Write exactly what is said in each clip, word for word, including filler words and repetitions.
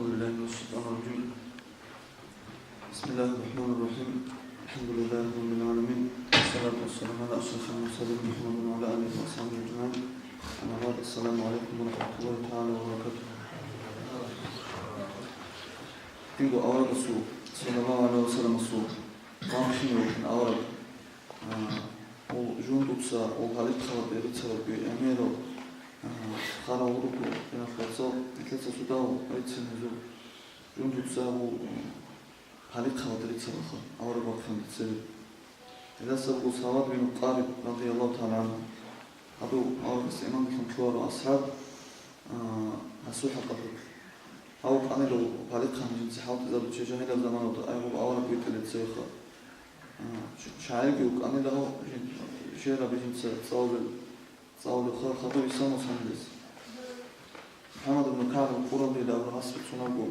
أعوذ بالله من الشيطان الرجيم. بسم الله الرحمن الرحيم. الحمد لله رب العالمين. والصلاة والسلام على أشرف المرسلين محمد وعلى آله وأصحابه أجمعين. أما بعد. السلام عليكم ورحمة الله تعالى وبركاته. Динго аварагасул, саллаллагьу гӀалайгьи ва салламасул, вахъинав вукӀин авараг. А, ул жундуца, ул гьалихъа ва берицарабги гӀемерал, а, хъарал руго, диналъул вацал, нилъеца цо дагьав рицин гьезул. Жундуца ул, а, гьалихъа ва берицаралха, авараг вахъинде цеве. Гьелдаса буго Савад бин Къариб, радияллагьу тагӀала гӀангьу. Гьадув аварагасда иман лъун лъугьарав асхӀаб, а, гьасул хӀакъалъулъ. Гьав вукӀанила гьалихъа жинца хӀалтӀизабичи жагьилаб заманалда, ай гьеб авараг витӀилел цевеха. А, ш-, шагӀирги вукӀанила гьав жин-, шигӀраби жинца цӀалулел, цӀалулел ха-, хадув исламас гьанилес. МухӀаммад ибн КагӀб Къуралил абураб гьасбицун абго,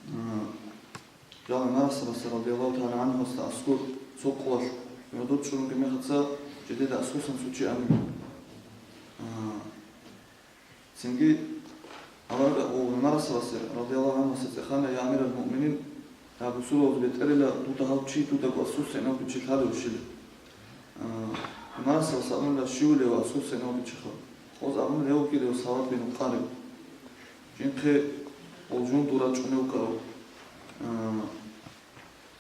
а, жал ГӀумар асхӀабасда радияллагьу тагӀала гӀангьуясда аскӀор цо къоялъ гӀодор чӀунги мехаца жидеда аскӀосан цо чи амин. А, Цинги авараг ГӀумар асхӀабасе, радияллагьу гӀангьуясе цӀехана: «Я амирал муъминин, я бусурбабаз бетӀерила, дуда гьав чи дудаго аскӀоса гьенавги чи лъалевщила». А, ГӀумар асхӀабас абуна: «Щивилев аскӀоса гьенавги чиха?» Гъоз абуна: «Гьев вугилев Савад бин Къариб. Жинхъе гъол жундул рачӀунев вукӀарав. А,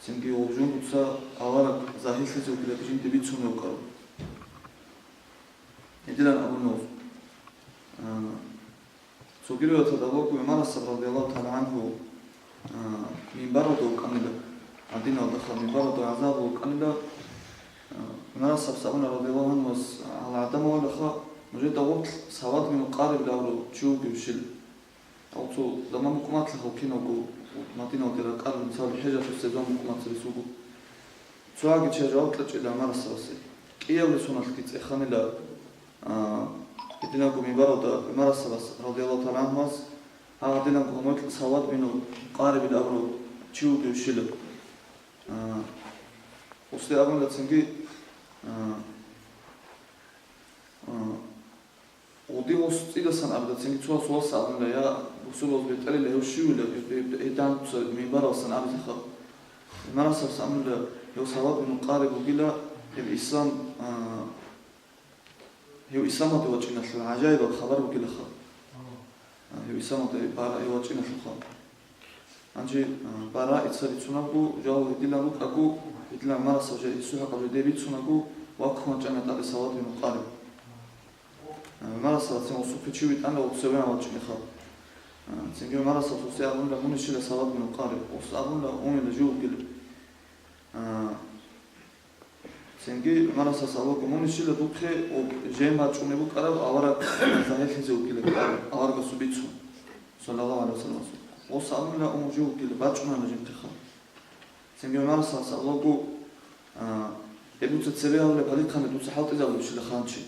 цинги гъол жундуца авараг загьирлъизе вугилан жинде бицунев вукӀарав». Гьединан абуна гъоз. А, цоги риваяталда абулаго ГӀумар асхӀаб радияллагьу тагӀала гӀангьу, а, минбаралда вукӀанила, гьадиналдаха минбаралда вагӀзаялда вукӀанила, а, ГӀумар асхӀабас абуна радияллагьу гӀангьуяс гьал гӀадамалдаха: «Нужеда гъорлъ Савад бин Къариб абурав чи вугевщила». Гьав цо заман букӀун батила гьав киналго Мадиналде ракӀарал, мисал, хӀежалъул сезон букӀун батилес вуго. Цо гьаги чияс жаваб кьечӀила ГӀумар асхӀабасе. КӀиябго соналъги цӀеханила, а, гьединабго минбаралда ГӀумар асхӀабас радияллагьу тагӀала гӀангьуяс, гьагъадинабго гьумуйтӀ Савад бин Къарибил абурав чи вугевщила. А, гъосде абунила цинги, а, а, Гъудив гъос цӀидасан абида, цинги цо гьас вас абуна: «Я бусурбабаз бетӀерила, гьев щивила, гьеб, гьеб, гьеб данцӀа минбаралсан абизеха?» ГӀумар асхӀабас абуна: «Гьев Савад бин Къариб вугила, гьев ислам, а, гьев исламалде вачӀиналъул гӀажаибаб хабар бугилаха. А, гьев исламалде бараи вачӀиналъулха». Гьанже, а, бараица рицунабго, жал гьедилан рукӀаго, гьедилан ГӀумар асхӀабас жай гьесул хӀакъалъулъ бицунаго, ваккун вачӀана тӀаде Савад бин Къариб. А, ГӀумар асхӀабасда цин гъосухъе чи витӀана, гъов цеве вачӀинеха. А, цинги ГӀумар асхӀабас гъосе абуна: «Мун щила Савад бин Къариб?» Гъос абуна: «Унила жив вугилан». А, Цинги ГӀумар асхӀабас абулаго: «Мун щила духъе жен бачӀунеб букӀараб авараг загьирлъизе вугилан», аварагасул бицун, саллаллагьу гӀалайгьи ва саллам. Гъос абуна: «Унжи вугила, бачӀунана жинхъеха». Цинги ГӀумар асхӀабас абулаго, а, «Гьеб дуца цебе гьабулеб гьалихъани дуца хӀалтӀизабулебщила ханчи?»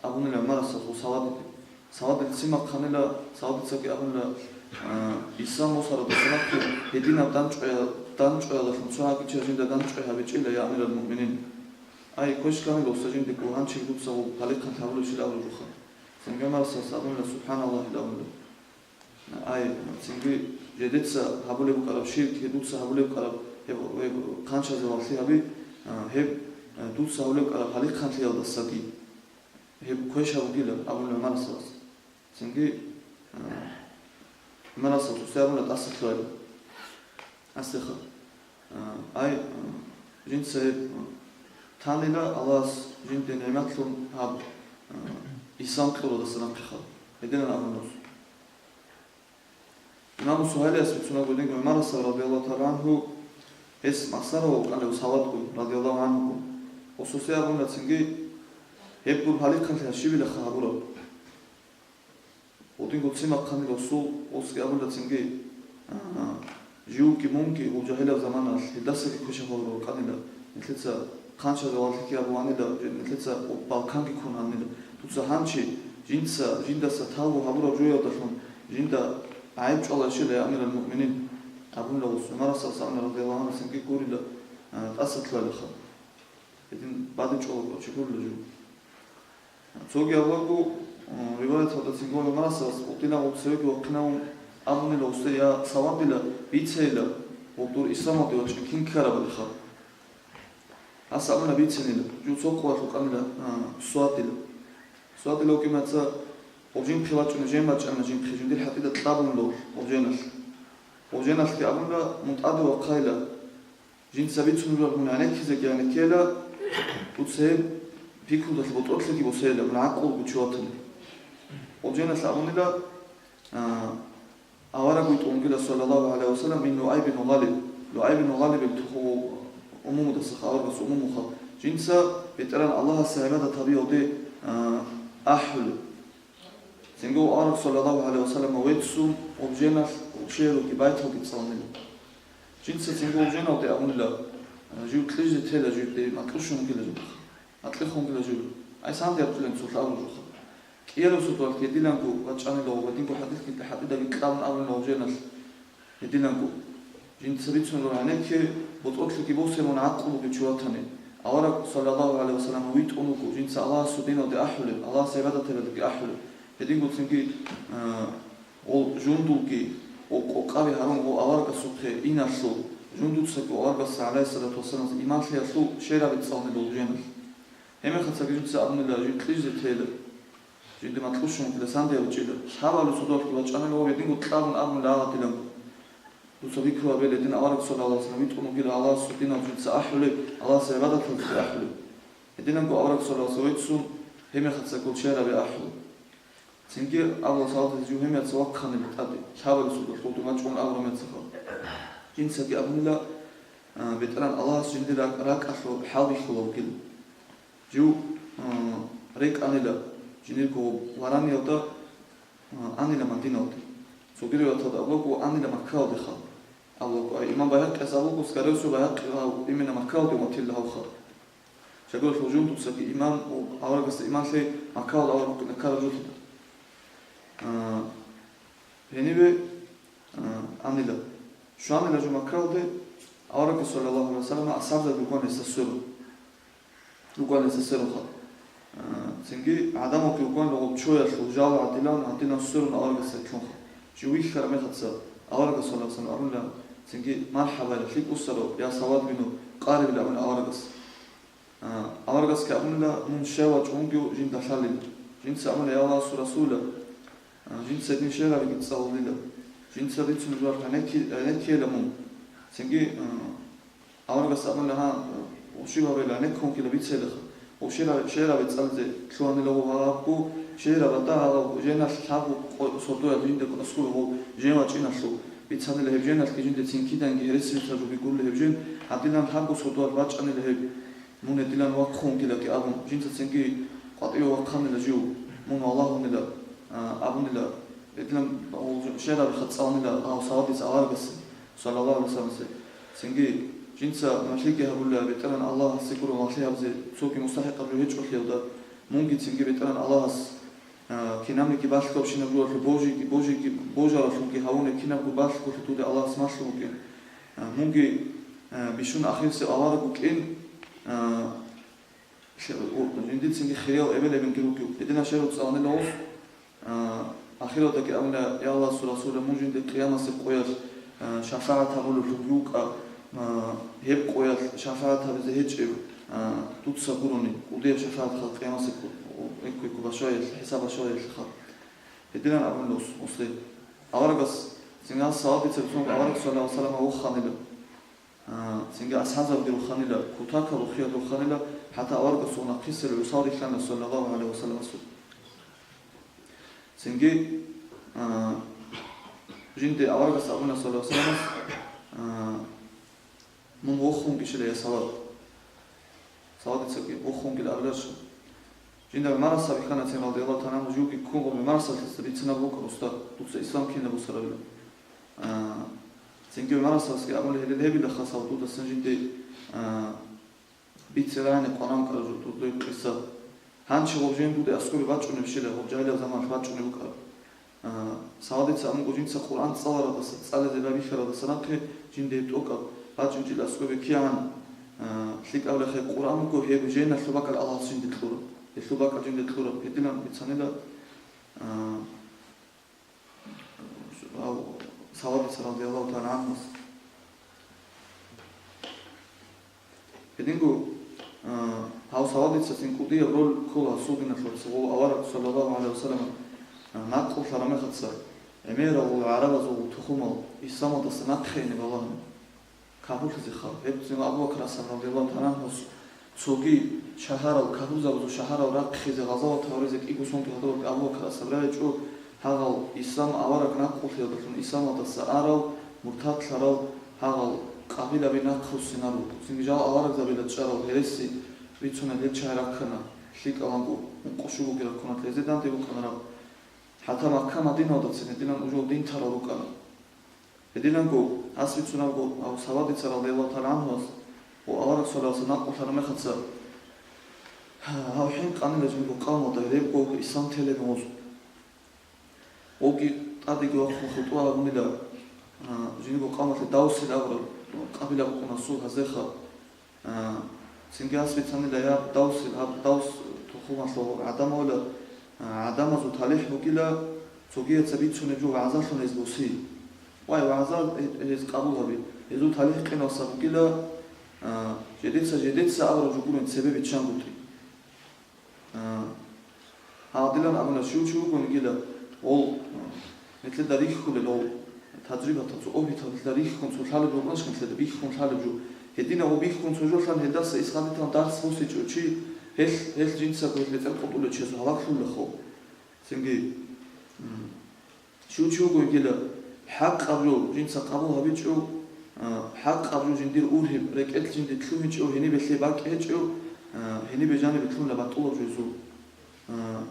Абунила ГӀумар асхӀабас Савадиде. Савадил ццин бахъанила, Савадицаги абунила: «А, ислам босарадаса нахъе гьединаб данчӀвая-, данчӀваялдалъун цо гьаги чияс жинда данчӀвай гьабичӀила, я амирал муъминин. Ай, квеш кканила гъоса жиндего, гьанчи дуца гъоб гьалихъан лъабулебщила», абурабха. Цинги ГӀумар асхӀабас абунила: «СубхӀаналлагь», абунила. Ай, цинги жидеца гьабулеб букӀараб ширк, гьеб дуца гьабулеб букӀараб, гьеб, гьеб хъанчазе валлъи гьаби, а, гьеб, а, дуца гьабулеб букӀараб гьалихъанлъиялдасаги гьеб квеш гьабугила, абуна ГӀумар асхӀабас. Цинги, а, ГӀумар асхӀабас гъосе абуна: «ТӀаса лъугьайила». Астеха. А, ай, а, жинца гьеб, а, танила Аллагьас жинде нигӀматлъун гьаб, а, ислам кьуралдаса нахъеха. Гьединан абуна гъос. Имаму Сугьайлияс бицунаго, динго ГӀумар асхӀаб радияллагьу тагӀала гӀангьу, гьес махсаравав вукӀанила Савадго, радияллагьу гӀангьуго. Гъосусе абуна цинги: «Гьеб дур гьалихъанлъи щибилаха гьабураб?» Гъодинго ццин бахъанила гъосул, гъосги абуна цинги: «А, живги мунги гъол жагьилаб заманалъ гьелдасаги квешаб гьабурал рукӀанила, нилъеца хъанчазе валлъиги гьабуланила, нилъеца балканги ккун гьанила. Дуца гьанчи жинца, жиндаса тавбу гьабураб жоялдалъун жинда гӀайиб чӀвалайщила, я амирал муъминин», абунила гъос. ГӀумар асхӀабас абуна, радияллагьу гӀангьу, цинги гурила, а, тӀаса лъугьайилаха. Гьедин бадиб чӀвалаго чи гурила жо. Цоги абулаго, а, риваяталда цинги ГӀумар асхӀабас гъодинаб гъоб цевеги вахъинавун, абунила гъосде: «Я Савадила, бицейила, гъоб дур исламалде вачӀун кин ккарабали ха». Гьас абуна бицинила, жив цо къоялъ вукӀанила, а, Суадила. Суадила вукӀинаца гъоб жинхъе вачӀуна, жен бачӀана жинхъе, жиндир хӀатӀида кьабунила гъоб женалъ. Гъоб женалъги абунила: «Мун тӀаде вахъайила, жинца бицун ругел мун гӀенеккизеги гӀенеккейила, дуца гьеб пикрудалъ ботӀролъиги босейила, мун гӀакълу бугев чи ватани». Гъоб женалъ абунила, а, авараг витӀун вугила, саллаллагьу гӀалайгьи ва саллам, мин Луай бин Гъалиб. Луай бин Гъалибил туху-, умумудаса, аварагас умумуха. Жинца БетӀеран Аллагьасе гӀибадат гьабиялде, а, ахӀулеб. Цинги авараг, саллаллагьу гӀалайгьи ва саллам, веццун гъоб женалъ гъоб чияр ругеб байталги цӀалнила. Жинца цинги гъоб женалде абунила, а, жив кьижизе тела, жив дей макьушун вугила жив. Гьакьихъунгила жур. Ай, сандияб чӀулин цо лъаб ружуха. КӀиялъусудалъ гьединанго вачӀанила ва гьединго хӀадисги хӀатӀидаги кьабун абуна гъоб женалъ гьединанго. Жинца бицун ругел гӀенекке, ботӀролъиги босейила мун гӀакълу бугев чи ватани. Авараг, саллаллагьу гӀалайгьи ва саллам, витӀун вуго, жинца Аллагьасул диналде ахӀулеб, Аллагьасе гӀибадат гьабиялдеги ахӀулеб. Гьединго цинги, а, Гъол жундулги, гъол къокъаби гьарун гъол аварагасухъе иналъул, жундуцаги аварагас, гӀалайгьиссалату вассаламас, иман лъиялъул шераб цӀалнила гъол женалъ. Гьеб мехалъги жинца абунила, жив кьижизе тела, жинда макьушун вугила, сандияб чӀила. Лъабабилеб сордоялъги вачӀанила ва гьединго кьабун абунила гьагъадилан: «Дуца пикру гьабе, гьедин авараг, саллаллагьу гӀалайгьи ва саллам, витӀун вугила Аллагьасул диналде жинца ахӀулеб, Аллагьасе гӀибадат гьабиялдеги ахӀулеб». Гьединанго авараг, саллаллагьу гӀалайгьи ва саллам, веццун, гьеб мехалъ гъол шерабе ахӀула. Цинги абула, Савадица, жив гьеб мехалъ вахъанила тӀаде, лъабабилеб сордоялъ гъолда вачӀун абураб мехалъ. Жинцаги абунила, а, БетӀеран Аллагьас жиндир ракӀ-, ракӀалъул хӀалбихьулев вугилан. Жив, а, рекӀанила жиндирго вараниялда, а, анила Мадиналде. Цогидаб риваяталда абулаго, анила Маккаялдеха. Абулаго, ай, имам Байгьакъияс абулаго, скорее всего, Байгьакъи гьав именно Маккаялде ватила гьавха. Щайгурелъул жундуцаги иман, аварагасда иман лъей Маккаялда авараг вукӀине ккараб жоялда. А, гьенибе, а, анила. Щванила жив Маккаялде, аварагги, саллаллагьу гӀалайгьи ва саллам, асхӀабзаби рукӀана гьесда сверун. РукӀана гьесда сверунха. А, цинги гӀадамалги рукӀана гъоб чоялъул жал гӀадилан, гӀадилан сверун аварагасда рилълъунха. Жив вихьараб мехалъ аварагас, саллаллагьу гӀалайгьи ва саллам, абунила, цинги мархӀабайилан, лъикӀ буссаро, я Савад бину Къарибил абуна аварагас. А, аварагасги абунила, мун щай вачӀунги жинда лъалила. Жинца абуна, я Аллагьасул Расул, а, жинца дин шерабиги цӀалулила. Жинца дицун жугьутӀ гӀенекки-, гӀенеккейила мун. Цинги, а, аварагас абуна, гьа, ушиб гьабейила, гӀенеккун вугила бицейилаха. Ушира-, шераб цӀализе лъугьанила гъо гьабго, шераб ата гьабго, жена лъабго къо-, сордоялъ жинда аскӀобе гъо жен вачӀиналъул. Бицанила гьеб женалъги жинда цинги киданги гьересиялъул бигулла гьеб жен, гьадинан лъабго сордоялъ бачӀанила гьеб. Мун гьедилан вахъун вугилаги абун, жинца цинги къватӀиве вахъанила жив, мун валагьунила, а, абунила, гьедилан шерабиха цӀалнила гьав Савадица аварагас, саллаллагьу гӀалайгьи ва саллам. Цинги жинца малъиги гьабулила БетӀеран Аллагьасе гуро малъи гьабизе цоги мустахӀикъаб жо гьечӀолъиялда, мунги цинги БетӀеран Аллагьас, а, кинабниги балъгобщинаб жоялъул божиги, божиги, божаралъулги гьавуна, кинабго балъголъи дуде Аллагьас малъун вукӀин. А, мунги, а, бищун ахирисев авараг вукӀин, а, лъе-, у-, жиндицинги хириял эбел-эбенги ругев. Гьединаб шераб цӀалнила гъос, а, ахиралдаги абуна, я Аллагьасул Расул, мун жинда къиямасеб къоялъ, а, шафагӀат гьабулев вукӀа, а, гьеб къоялъ шафагӀат гьабизе гьечӀеб, а, дуца гурони, кӀудияб шафагӀат хал къиямасеб къо-, экку-экку башваялъ, хӀисаб башваялъха. Гьединан абунила ус-, усе. Аварагас, цинги гьас Савадица бицунго авараг, саллаллагьу гӀалайгьи ва саллам, воханила. А, цинги асхӀабзабги руханила, кутакал рухиялъ руханила, хӀатта аварагасул нахъисел гӀусал рихьана, саллаллагьу гӀалайгьи ва саллам, асул. Цинги, а, жинде аварагас абуна, саллаллагьу гӀалайгьи ва саллам, а, мун вохунгищила, я Савад. Савадицаги вохунгил абиларищ. Жинда ГӀумар асхӀаб вихьана цин, радияллагьу тагӀала гӀангьу, живги ккун гъо ГӀумар асхӀабица бицинаб букӀа, устар, дуца ислам кинаб бусарабилан. А, цинги ГӀумар асхӀабасги абуна, гьелел гьебила хасал дудасан жинде, а, бицерайни къваран кӀараб жо дудуй къиса. Гьанчи гъоб жен дуде аскӀобе бачӀунеб щила, гъоб жагьилаб заманалъ бачӀунеб букӀараб. А, Савадица абунго, жинца Къуръан цӀаларадаса, цӀализе байбихьарадаса нахъе жинде гьеб тӀокӀаб бачӀинчӀила аскӀобе кигӀан, а, лъикӀаб лехе Къуръан буго, гьеб женалъул бакӀал Аллагьас жинде кьураб, гьелъул бакӀал жинде кьураб, гьединан бицанила, а, гьав Савадица радияллагьу тагӀала гӀангьу. Гьединго, а, гьав Савадица цин кӀудияб роль ккола гьасул диналъул цо, авараг саллаллагьу гӀалайгьи вассаллам, а, накълулъараб мехалъ, гӀемерал гӀарабазул тухумал исламалдаса нахъе ине балагьун. Капурлъизеха, гьеб цин Абу Бакр Асад радияллагьу тагӀала гӀангьу цоги шагьарал, капурзабазул шагьарал рахъизе, гъазават гьабизе кӀиго сонги гьадураб Абу Бакр Асад рагӀичӀо, гьагъал ислам авараг накълулъиялдалъун исламалдаса арал, муртадлъарал гьагъал къабилаби нахъруссинару. Цинги жал аварагзабила чӀарал гьереси бицунел гьел чагӀи раккана, лъикӀаланго ункъо щугоги раккуна, лъезе данде букӀана раб. ХӀатта Макка-Мадиналда цин гьединан ужал дин тарал рукӀана. Гьединанго гьас бицунабго гьав Савадица радияллагьу тагӀала гӀангьу ва авараг саллаллагьу гӀалайгьи вассаллам накълулъараб мехалъ, гьав хӀинкъанила жинго къавмалда гьебго ислам телеб гъоз. Гъоги тӀадеги вахъун хутӀба гьабунила, а, жинго къавмалъе Давсил абураб къабила букӀуна гьасул гьазеха. А, цинги гьас бицанила, я Давсил, гьаб Давс тухумалъул гӀадамавила, а, гӀадамазул талихӀ бугила, цогияца бицунеб жо вагӀзалъун гьез боси. Вай, вагӀза гьез къабул гьаби. Гьезул талихӀ къиналъа бугила, а, жедеца, жедеца абураб жо гурин цебе биччангутӀи. А, гьадилан абуна, щив чи вугони гила, гъол, а, нилъеда рихьулел, гъол таджрибатал цо опытал нилъеда рихьун цо лъалеб жо рукӀанищ нилъеда, бихьун лъалеб жо. Гьединав бихьун цо жо лъан гьелдаса исхадитан дарс босичӀев чи, гьелъ, гьелъ жинцаго гьелъ бецӀер къотӀулев чиясул гьалаклъулелъул. Цинги, м, щив чи вугони гила, хӀакъаб жо жинца къабул гьабичӀев, а, хӀакъаб жо жиндир ургьиб рекӀелъ жинде лъугьинчӀев, гьенибе лъе бакӀ гьечӀев, а, гьенибе жанибе лъугьуна батӀулаб жо гьезул. А,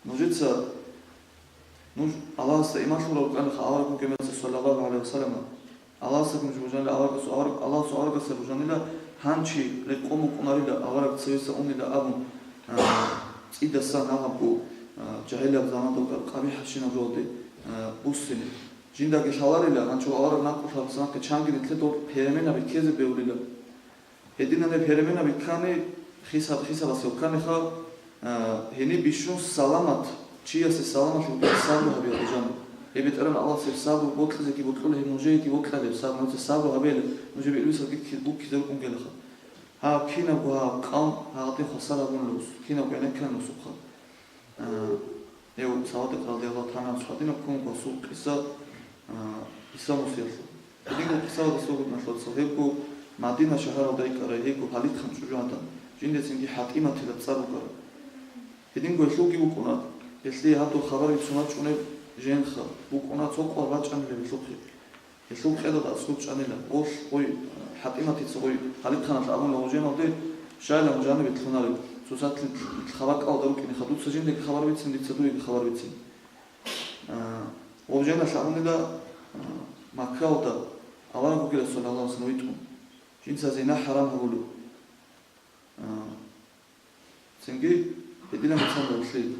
нужеца, нуж Аллагьасда иман лъурал рукӀаниха авараг вугеб мехалъ, саллаллагьу гӀалайгьи вассаллам. Аллагьасда нуж бужанила аварагасул авараг, Аллагьасул аварагасда бужанила, гьанчи рекъон букӀунарила авараг цевеса унила абун, а, цӀидасан гьабго, а, жагьилаб заманда вукӀараб къабихӀабщинаб жоялде, а, буссине. Жиндаги лъаларила, гьанчо авараг накъулъараб замахъе чанги нилъеда переменаби ккезе бегьулила. Гьединанаб переменаби ккани, хисаб-, хисабасев кканиха, а, гьениб бищун саламат, чиясе саламатлъи букӀин сабру гьабиялде жаниб. Гьеб БетӀергьан Аллагьас гьеб сабру бокьизеги бокьула, гьеб нужееги бокьа гьеб сабру, нужеца сабру гьабейла, нужеби Иблисалги кки-, гуккизе рукӀун гелаха. Гьаб кинабго гьаб къавм гьагъадин хвасар гьабуна рус, кинабго гӀенеккана русухъа. А, гьев Савадикъ радияллагьу тагӀала гӀангьу гьадинаб ккун гьасул къиса, а, исламусиялъул. Гьединго къисаялдаса вугонаха цо гьебго Мадина шагьаралда йикӀарай гьебго гьалихъан чӀужугӀадан, жиндецинги ХӀатӀиматилаб цӀар рукӀараб. Гьединго гьелъулги вукӀуна, гьелъие гьадур хабар бицун вачӀунеб женха, вукӀуна цо къвар бачӀанилеб гьелъухъе. Гьелъул къеда аскӀоб чӀанила. Гъолъ гъой, ХӀатӀиматица гъой гьалихъаналъ абуна гъов женалде, щайилан жанибе лъунареб, цоцалъ хабар кӀалда рукӀинеха, дуца жиндеги хабар бицин, дица дуеги хабар бицин. А, гъов женалъ абунила, а, Маккаялда авараг вугила, саллаллагьу гӀалайгьи вассаллам, витӀун. Жинца зина хӀарам гьабулев. А, цинги гьединаб бицана гъолъие.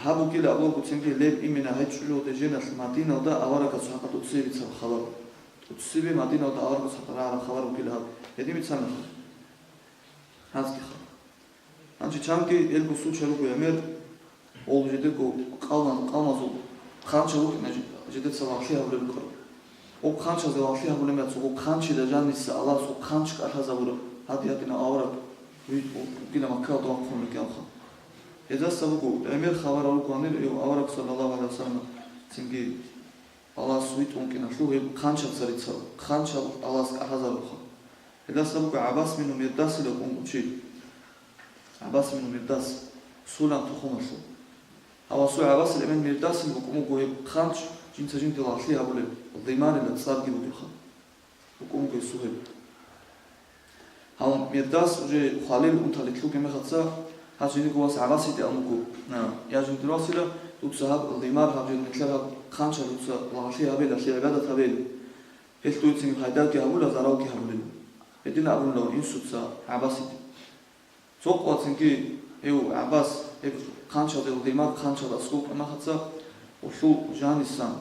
Гьаб бугила абулаго, цинги леб имина гьечӀолъуде женалъ Мадиналда аварагасул хӀакъалъ тӀоцебе бицараб хабар. ТӀоцебе Мадиналда аварагасул хӀакъалъ рагӀараб хабар бугила гьаб. Гьедин бицанаха. Гьазги хабар. Гьанже чанги гьелго случай руго, гӀемер, гъол жидерго къавмаз-, къавмазул хъанчал вукӀина жи-, жидеца лагълъи гьабулел рукӀарал. Гъоб хъанчазе лагълъи гьабулеб мехалъ, гъоб хъанчида жаниса Аллагьас гъоб хъанч кӀалъазабураб, гьадин-гьадинав авараг вугила Маккаялда вахъун рукӀиналха. Гьездаса буго, гӀемер хабарал ругоанил гьев авараг, саллаллагьу гӀалайгьи вассаллам, цинги Аллагьас витӀун вукӀиналъул гьеб хъанчаца рицарал, хъанчал Аллагьас кӀалъазаруха. Гьелдаса буго ГӀаббас бину Мирдасилан вукӀун чи. ГӀаббас бину Мирдас, Сулам тухумалъул. Гьав гьасул ГӀаббасил эмен Мирдасил букӀун буго гьеб хъанч, жинца жинде лагълъи гьабулеб, Димарила цӀарги бугебха. БукӀун буго гьесул гьеб. Гьав Мирдас уже хвалил унталилъуги мехалца, гьас жиндирго вас ГӀаббасиде абун буго, а, я жиндир васила, дуца гьаб Димар, гьаб жиндир нилъер гьаб хъанча дуца лагълъи гьабе, лагълъи гӀибадат гьабе. Гьелъ дуецинги пайдаги гьабула, заралги гьабулеб. Гьедин абунила инсуца ГӀаббасиде. Цо къоцинги гьев ГӀаббас гьеб хъанчалде, Димар хъанчалда аскӀов кьамахаца, улъул жанисан,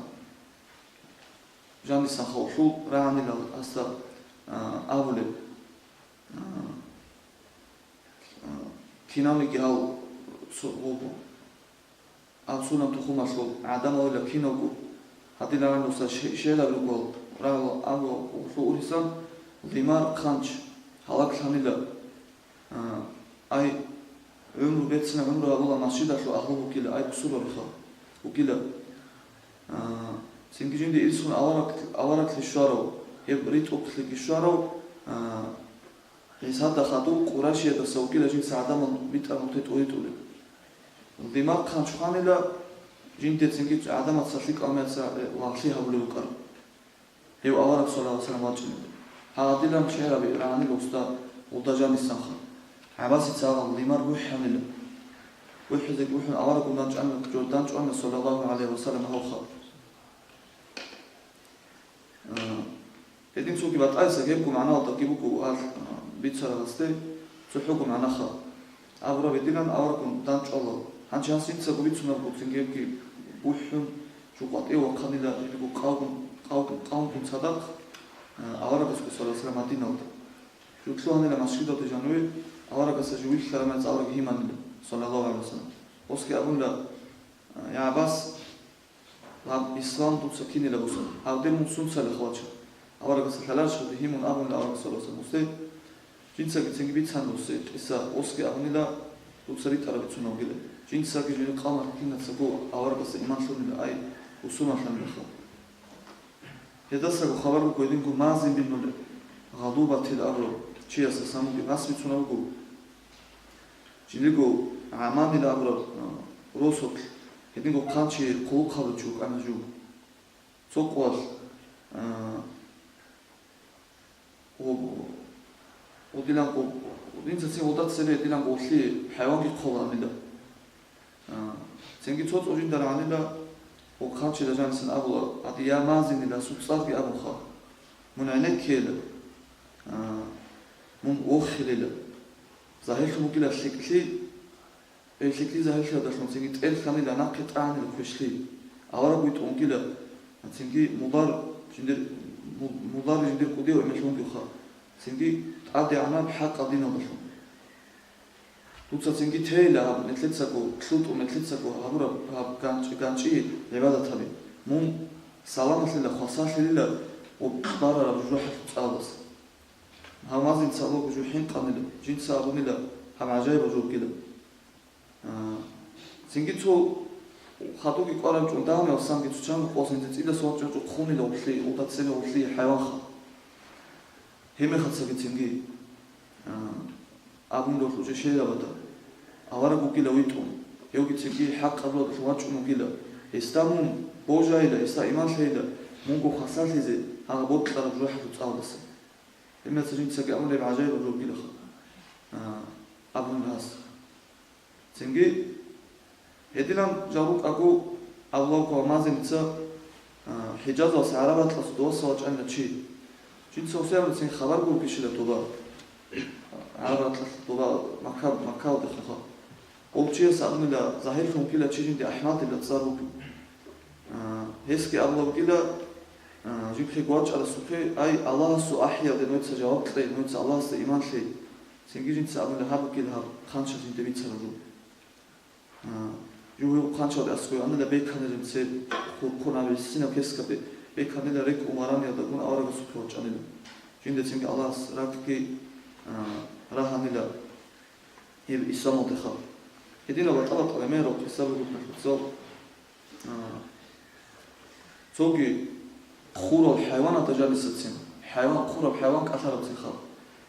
жанисан халулъул рагӀанилал гьасда, а, абулеб, а, а, кинавниги гьал цо-, вуго. Гьав Сулам тухумалъул гӀадамалила киналго, Гьадинаб нуса ше-, шелаб руго, рагӀула абу лъугьурисан, димар хъанч, гьалаклъанила. А, ай, гӀумру бецина гӀумру гьабула, масжидалъул агьлу букила, ай, бусурбабиха букила. А, цинги жинде ирсун авараг-, авараглъи щварав, гьеб ритӀухълъиги щварав, а, гьесда хадуб Къурайшиядаса вукила жинца гӀадамал битӀараб нухде тӀуритӀулел. Димахъ хъанч хванила, жинде цинги гӀадамаца лъикӀал меца лагълъи гьабулеб букӀараб. Гьев авараг, саллаллагьу гӀалайгьи вассалам, вачӀинелда. Гьадинаб шигӀраби рагӀанила уста Гъудажанисанха. ГӀаббасица абун, димар бухӀанила. БухӀизе бухӀун аварагун данчӀванила, жо данчӀванила, саллаллагьу гӀалайгьи вассалам, гьавха. А, гьедин цоги батӀайса гьебго магӀнаялдаги буго гьал, а, бицаралдасде цохӀого магӀнаха. Абураб гьединан аварагун данчӀвала. Гьанже гьас жинцаго бицунеб буго, цинги гьебги бухӀун, жо къватӀив вахъанила, жиндирго къавгун, къавгун, къавгун цадахъ, а, аварагасго, саллаллагьу гӀалайгьи вассалам, Мадиналда. Жо лъугьанила масжидалде жаниве, аварагасда жо вилълъараб мехалъ авараг гьиманила, саллаллагьу гӀалайгьи вассалам. Гьесги абунила, а, я ГӀаббас, гьаб ислам дуца кинила буса, гьабде мун сунцали хвача. Аварагасда лъаларищ гьаб гьимун абунила аварагас, саллаллагьу гӀалайгьи вассалам, гьесде. Жинцаги цинги бицан бусе, кьиса, гьесги абунила, дуца ритӀараб бицунеб бугила. Жинцаги жиндир къавмалъ кинацаго аварагасда иман лъунила, ай, бусурманлъанилаха. Гьедасаго хабар буго гьединго Мазин бин Гъадубатил абурав чиясда, самуги гьас бицунеб буго. Жиндирго ГӀаманил абураб, а, росулъ гьединго хъанчи хъулухъ гьабулев чи вукӀана жив. Цо къоялъ, а, гъо-, гъодилан гъо-, гъодинцацин гъода цебе дилан гъолъи хӀайванги хъолаанила. А, цинги цо цӀо жинда рагӀанила, гъо хъанчида жанисан абула, гьадин, я Мазинила, суцӀарги абунха. Мун гӀенеккейила, а, мун вохилила. Загьирлъун вугила лъикӀлъи, гьеб лъикӀлъи загьирлъиялдалъун цинги тӀерхьанила, нахъе тӀагӀанила квешлъи. Авараг витӀун вугила, цинги мудар жиндир, му-, мудар жиндир кӀудияв гӀемерлъун вугевха, цинги тӀадегӀанаб хӀакъаб диналдалъун. Дуца цинги тейила гьаб нилъецаго, лъутӀун нилъецаго гьабураб гьаб ганчӀи-, ганчӀи гӀибадатаби. Мун саламалъила, хвасарлъилила ва барараб жужахӀалъул цӀалдаса. Гьав Мазинца абуго жо хӀинкъанила, жинца абунила гьаб гӀажаибаб жо бугила. А, цинги цо хадуги кӀвараб чӀун дагьмиялсанги цо чанго къосинзе цӀидаса вачӀарчӀо хъунила гъолъи, гъолда цебе гъолъи хӀайванха. Гьебмехалцаги цинги, а, абун ролъучӀе шейрабада, авараг вугила витӀун, гьевги цинги хӀакъаб жугьутӀалъун вачӀун вугила, гьесда мун божайила, гьесда иман лъейила, мунго хвасарлъизе гьагъа бокьараб жужахӀалъул цӀалдаса. Гьебмехалъ жинцаги абун гьеб гӀажаибаб жо бугилаха, а, абун гьас. Цинги гьединан жал рукӀаго, Абдуллагь ва Мазиница, а, ХӀижазалъ гӀараб ракьалъ досда вачӀанила чи. Жинца гьесие абуна цин хабар гургищила доба. ГӀараб ракьалъ доба Макка, Маккалдехунха. Гъов чияс абунила, загьирлъун вукӀила чи жинде АхӀмадила цӀар вуго. А, гьесги абула вугила, а, жиблъи гвачӀарасухъе, ай, Аллагьасул ахӀиялде нуца жаваб кье, нуца Аллагьасда иман лъе. Цинги жинца абуна гьаб бугила гьаб хъанчал жинда бицараб жо. А, жугьу хъанчалде аскӀове анила беканилан цеб хурхун гьабе, синаб кескабе беканила рекӀун вараниялдагун аварагасухъе вачӀанила. Жинда цинги Аллагьас ракӀги, а, рагьанила гьеб исламалдехал. Гьединал батӀа-батӀа гӀемерал къиса буго нахъцал. А, цоги хъурал хӀайваналда жанисацин, хӀайван хъураб, хӀайван кӀалъарабцин хаб.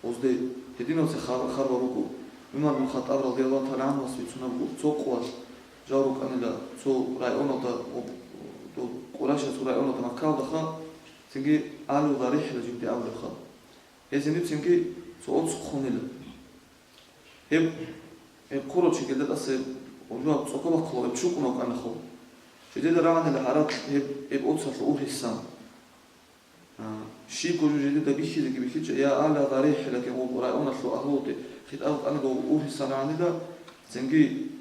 Гъозде гьединавцин хаб-, хабар руго. ГӀумар бин Хаттаб радияллагьу тагӀала гӀангьуяс бицунеб буго, цо къоялъ жал рукӀанила, цо районалда, о, о, Къурайшасул районалда Маккалдаха, цинги Алу ЗарихӀила жинде абулебха. Гьезинив цинги цо оццухъ хъунила. Гьеб, гьеб хъурав чи гьелда тӀаса гьеб гьужугьаб цӀокӀкӀо бахъула, гьеб чукӀун вукӀана хъу. Жидеда рагӀанила гьаракь гьеб, гьеб оцалъул ургьисан. А, щибго жо жидеда бихьизеги бихьичӀо, я Ала ЗарихӀ, лаги гъоб районалъул агьлуде хитӀаб кьаниго ургьисан рагӀанила, цинги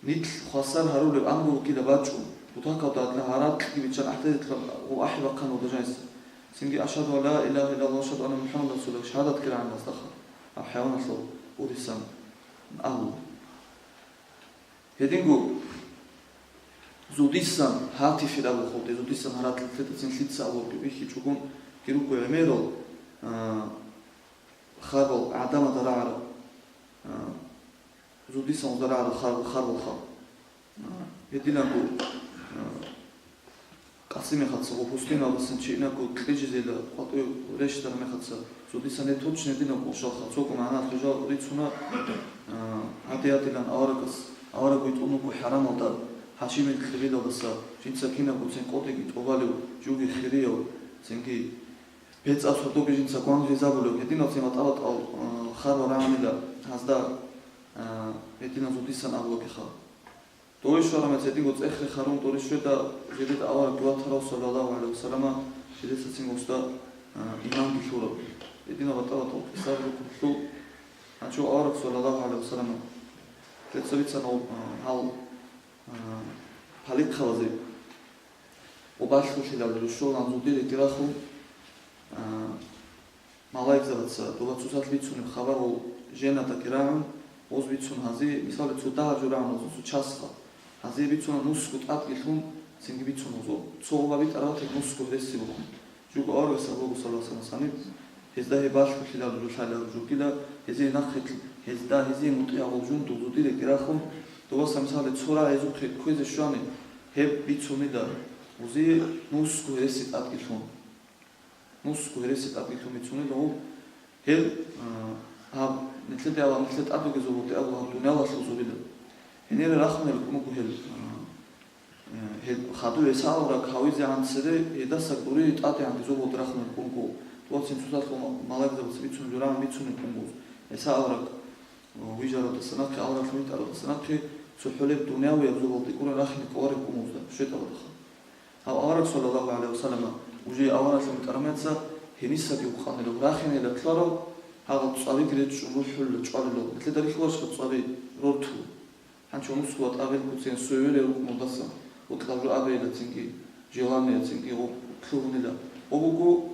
нилъ хвасар гьарулеб амру вукӀила бачӀун, бутакалда гьаракьги биччан ахӀдезе гъоб ахӀи бахъана гъоб жаниса. Цинги, «Ашгьаду ан ла илагьа иллаллагь ва ашгьаду анна МухӀаммадан расулуллагь», шагьадатги рагӀанила гьасда хъа, гьаб хӀайваналъул ургьисан агьлу. Гьединго Зудисан гьатифил абухъултӀе, зудисан гьаратлъи лъетӀацин лъица абурги бихьичӀого, кирукку гӀемерал, а, харал гӀадамада рагӀараб, а, зудисан уза рагӀараб хар-, харал хал. А, гьединабго, а, Къасимихъаца ва Хусейналдасан чейинабго кьижизейила къватӀив рещтӀараб мехаца, цо дица не точно гьединаб къуршалха, цого магӀна лъужал рицуна, а, гьадиятилан аварагас, авараг витӀун вуго хӀарамалда, хӀажимил хъибилалдаса, жинца кинабгоцин къотӀиги тӀубалев, жуги хирияв, цинги бецӀаб сордоги жинца гвангъизабулев, гьединал цин ватӀа-ватӀал, а, харал рагӀанила гьазда, а, гьединазул дисан абулагиха. Дой щвараб мехалъ гьединго цӀехе харун тӀоре щведа, жидеда авараг ватарав, саллаллагьу гӀалайгьи вассаллама, жидеца цин гъосда, а, иманги лъураб. Гьединаб батӀа-батӀал кьисаби рукӀун лъул. Гьанчо авараг, саллаллагьу гӀалайгьи вассаллама, лъеца бицана, а, гьал, а, палихъалазе, ва балъголъилал рушолан зудиреги рахун, а, Малаикзабаца доба цоцалъ бицунеб хабар гъол женадаги рагӀун, гъоз бицун гьазе, мисалда, цо дагьаб жо рагӀун гъозул цо часха. Гьазе бицуна нусго тӀадги лъун, цинги бицун гъозул. Цо гъоба битӀараб батани нусго гьереси бухъун. Жуго аварагас абуго, саллаллагьу гӀалайгьи вассаллам, гьезда гьеб балъголъилал ружу лъалареб жугила, гьезие нахъе, гьезда гьезие мутӀигӀав жундул зудиреги рахун, добаса, мисалда, цо рагӀи гьезухъе кквезе щвани, гьеб бицунила гъозие нусго гьереси тӀадги лъун. Нусго гьереси тӀадги лъун бицунила гъол. Гьел, а, гьаб, нилъеда авал, нилъер тӀад бугезул гъоде абула гьаб дуниялалъул зурила. Гьенире рахунел рукӀун буго гьел, а, э, гьел хадув гӀиса авараг гьавизегӀан цере гьедаса гури тӀадегӀанги зобалде рахунел рукӀун буго. Дугьацин цоцалъ малаикзабаца бицун журагӀан бицунел рукӀун буго. ГӀиса авараг вижаралдаса нахъе, авараглъун витӀаралдаса нахъе цохӀолеб дунявияб зобалде гуран рахине кӀолареб рукӀун буго, щведалдаха. Гьав авараг, саллаллагьу гӀалайгьи вассаллама, уже авараглъун витӀараб мехалъ гьенисаги вукъанила, рахинила ккарав, гьагъал цӀвабиги речӀчӀун рухӀула чӀвалила, нилъеда рихьуларищха цӀваби рортула. Гьанчо нусго ватӀа гъел куцин суевелев рукӀуналдасан, бокьараб жо абейилацинги, желаниецинги гъоб лъугьунила. Гъоб буго,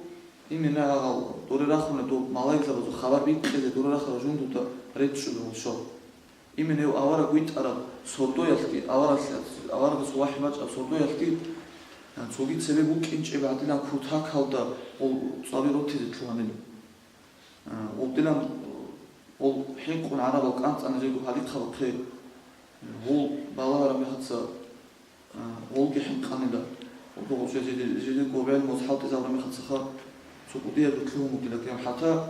именно гьагъал доре рахуна доб малаикзабазул хабар бикьизе доре рахарал жундуда речӀчӀулев гьел щал. Именно гьев авараг витӀараб сордоялъги, аварагас, аварагас вахӀи бачӀараб сордоялъги, а, цоги цебе букӀинчӀеб гӀадилан кутакалда гъол цӀваби ротизе лъугьанила. А, гъолдилан, гъол хӀинкъун гӀарабал кӀанцӀана жего гьалихъабахъе. Гъол балагьараб мехаца, а, гъолги хӀинкъанила. Гъолго жеде, жеде гобел моз хӀалтӀизабураб мехацаха цо кӀудияб лъугьун бугила кӀиям. ХӀатта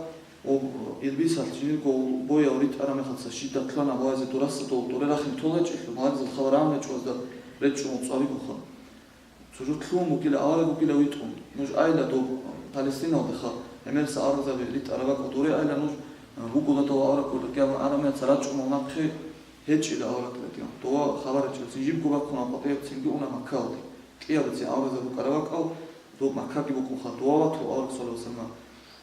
гъоб илбисалъ жиндирго бояв ритӀараб мехаца щиб даклъана, малазе дураса дол доре рахин толечӀелъул, малазул хабар гьаб нечӀвазда речӀчӀун цӀвабигоха. Цо жо лъугьун бугила, авараг вугила витӀун. Нуж айла доб Палестиналдеха, гӀемерса аварагзаби ритӀараб бакӀ доре айла нуж, а, вугула дов авараг ккола кӀиямал арамеца рачӀунал нахъе гьечӀила авараг ккола кӀиямал. Дова хабар гьечӀила, цин жибго бахъуна къватӀияб цинги уна Маккалде. КӀиябцин аварагзаби букӀараб бакӀал доб Маккаги букӀунха, дова ватул авараг, саллаллагьу гӀалайгьи вассаллам.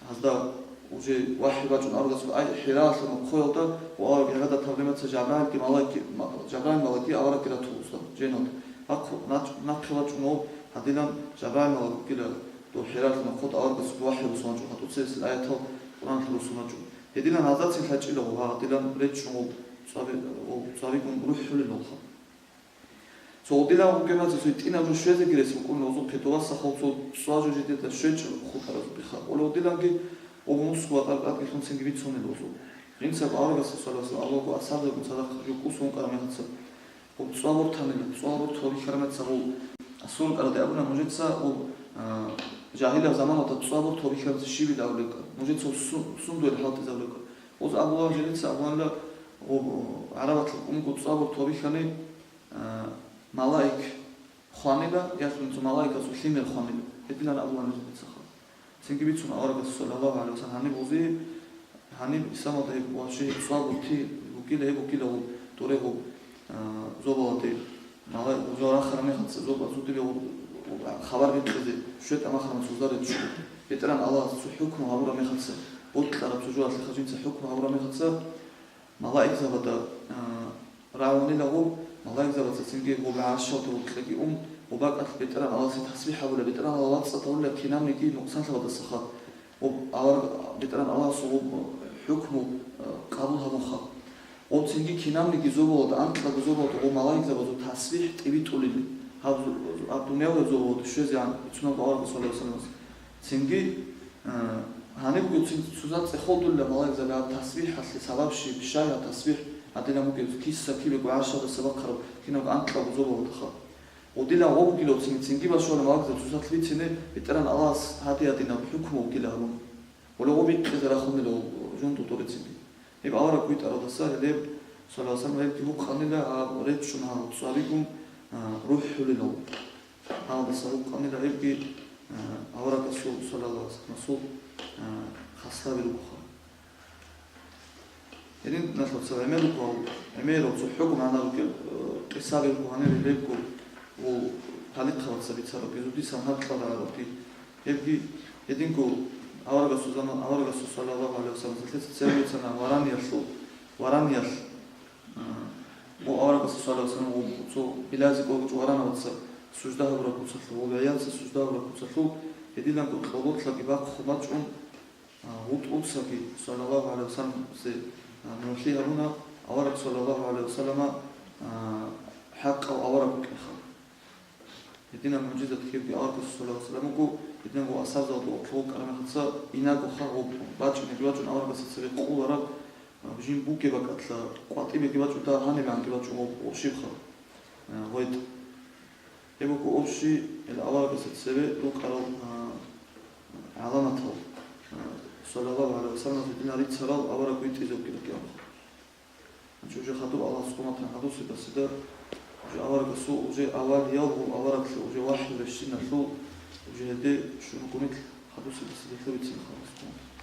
Гьазда уже вахӀи бачӀун аварагасго ай ХӀираялъул нохъоялда ва авараг гӀибадат гьабулеб мехалъ Жабраилги малайки, ма-, Жабраил малайки аварагги ратула гъозда, женалда. Нахъ-, нач-, нахъе вачӀун гъоб гьадилан Жабраил малайк вукӀила дов ХӀираялъул нохъода аварагасго вахӀи русун вачӀун, гьатӀуцересел аятал Къуръаналъул русун вачӀун. Гьедилан гьазда цин лъачӀила гъоб гьадилан речӀчӀун гъоб цӀаби-, гъоб цӀабигун рухӀулел гъолха. Цо гъодилан вукӀиназе цо гьитӀинаб жо щвезеги рес букӀуна гъозухъе, доваса хал цо цӀва жо жидеда щвечӀеб хутӀаразухъеха. Гъоле гъодиланги гъоб нусго ватӀа тӀадги лъун цинги бицунел гъозул. Жинцаго аварагасда, саллаллагьу гӀалайгьи вассаллам, аварагасда жо кӀусун ункъараб мехалъ, гъоб цӀва бортанила, цӀва борто бихьараб мехалъ гъол асул ункъараде абуна, нужеца гъоб, а, жагьилаб заманалда цӀва борто бихьараб мехалъ щибила абулеб кӀан, нужеца су-, сундуел хӀалтӀизабулеб кӀан. Гъоз абула, жидеца абуанила, гъоб, гӀарабалъ букӀунго цӀва борто бихьани, а, малаик хванила, ясун цо малаикасул лъимер хванила. Гьединан абулани жидецаха. Цинги бицун аварагас, саллаллагьу гӀалайгьи вассаллам, гьаниб гъози, гьаниб исламалда гьеб вообще гьеб цӀва борти букӀила, гьеб букӀила гъоб, дорего, а, зобалде, малаик гъозал рахараб мехалъ, зоба зудибе гъоб, гъоб хабар бикьизе, щвед амахана цо зарет чӀуго. БетӀеран Аллагьас цо хӀукму гьабураб мехалъ, бокьараб цо жоялъе хажинца хӀукму гьабураб мехалъ, Малаикзабада, а, рагӀунилаго, малаикзабаца цинги гъоб гӀаршалда гьоркьеги ун, гъоб бакӀалъ БетӀергьан Аллагьасе тасбихӀ гьабула, БетӀергьан Аллагь вацӀцӀад гьавула кинабниги нукъсанлъабаздасаха. Гъоб авар-, БетӀергьан Аллагьасул гъоб хӀукму, а, къабул гьабунха. Гъоб цинги кинабниги зобалда, анкьабго зобалда гъоб малаикзабазул тасбихӀ тӀибитӀулел. гьаб, гьаб дуниял гьезул гьуди щвезегӀан бицунеб аварагас, саллаллагьу гӀалайгьи ва саллам. Цинги, э, гьанибго цин цоцаз цӀехолдулила малаикзаби гьаб тасбихӀалъе сабаб щиб, щай гьаб тасбихӀ гьадинаб бугеб, киса кибего гӀаршалдаса бахъараб, кинабго анкьабго зобалдаха. Гьудила гъо бугилав цин, цинги башула малаикзаби цоцалъ бицине, БетӀергьан Аллагьас гьади-гьадинаб хӀукму бугила абун. Гьула гъо бикъизе рахунила жундул тӀорицинги. Гьеб авараг витӀаралдаса гьелеб, саллаллагьу гӀалайгьи ва саллам, гьелги гьукъанила гьаб речӀчӀун гьал цӀвабигун, а, рухӀулилал. Гьалдаса гьукъанила гьебги, а, аварагасул, саллаллагьу гӀалайгьи ва саллам, а, хаслаби ругоха. Гьедин налъуца гӀемерго, гӀемерал цохӀого магӀна ругел, э, къисаби руго гьанир гьебго, ва талихъалаца бицарабги, гьезул дисан гьаркьалда гьарабги. Гьебги гьединго аварагасул заман, аварагасул, саллаллагьу гӀалайгьи ва саллам, лъеца цербицана вараниялъул, вараниялъ, э, ва аварагасул, саллаллагьу гӀалайгьи ва саллам, ва цо билазе кӀолчӀо варанаваца сужда гьабураб куцалъул, ва гӀиялца сужда гьабураб куцалъул, гьединабго кьололъаги бахъун бачӀун, А, гъутӀуцаги, саллаллагьу гӀалайгьи ва салламасе, а, нугӀлъи гьабуна, авараг, саллаллагьу гӀалайгьи ва саллама, а, хӀакъав авараг вукӀинха. Гьединаб мугӀжизат ккевги аварагасул, саллаллагьу гӀалайгьи ва саллам, вуго, гьединабго асарзалда вокьулъ вукӀараб мехалъа, инагоха гъоб бачӀинеги бачӀун аварагасе цебе къулараб, а, жин бугеб бакӀалъа къватӀибеги бачӀун, дагь гьанибегӀанги бачӀун гъоб, гъоб щибха, а, гъветӀ. Гьеб буго общий, гьел аварагасда цебе рукӀарал, а, гӀаламатал, а, саллаллагьу гӀалайгьи ва саллам, гьединал рицарал авараг витӀизе вукӀила кӀиямасеб. Гьанже уже хадуб Аллагьас къуматан хадусеб басида, уже аварагасул, уже авалиял гъов авараглъи уже вахӀю рещтӀиналъул, уже гьелде щун гунилъ хадусеб басида лъугьицин халас къуматан.